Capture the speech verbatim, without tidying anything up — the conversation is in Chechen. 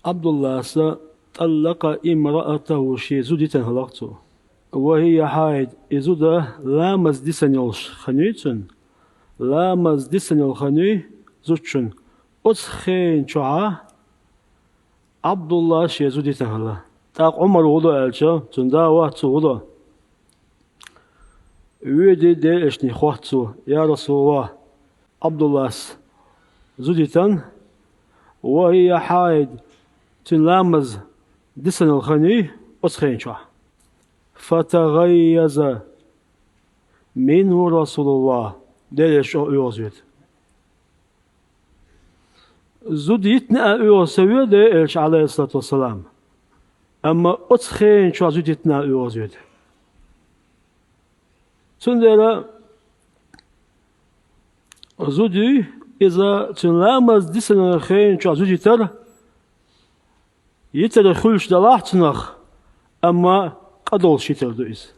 Ӏабдулласа тӀаллакъа имраатаху, ший зуда йитина хилла цо. Ва хӀия хьаид, и зуда ламаз дисина йолуш хиннай цуьнан, ламаз дисина йолу хиннай зудчун. Оцу хенан чохь Ӏабдуллас шен зуда йитина хилла. ТӀаккха Ӏумар хӀун до аьлча, цуьнан да вац цо хӀун до. Воьдий Делан элчане хотту цо: «Я Расулаллах, Ӏабдуллас зуда йитина, ва хӀия хьаид, цуьнан ламаз дисина йолу хиннай оцу хенан чохь». ФатагӀаййаза минху Расулуллах, Делан элча чӀогӀа оьгӀазвоьду. Зуда йитина аьлла оьгӀаз ца воьду Делан элча, Ӏалайхиссалату вассалам. Амма оцу хенан чохь зуда йитина аьлла оьгӀазвоьду. Цундела зуда юй, иза цуьнан ламаз дисина хенан чохь зуда йитар, йитар хуьлуш далахь цунах, амма къа долуш йитар ду иза.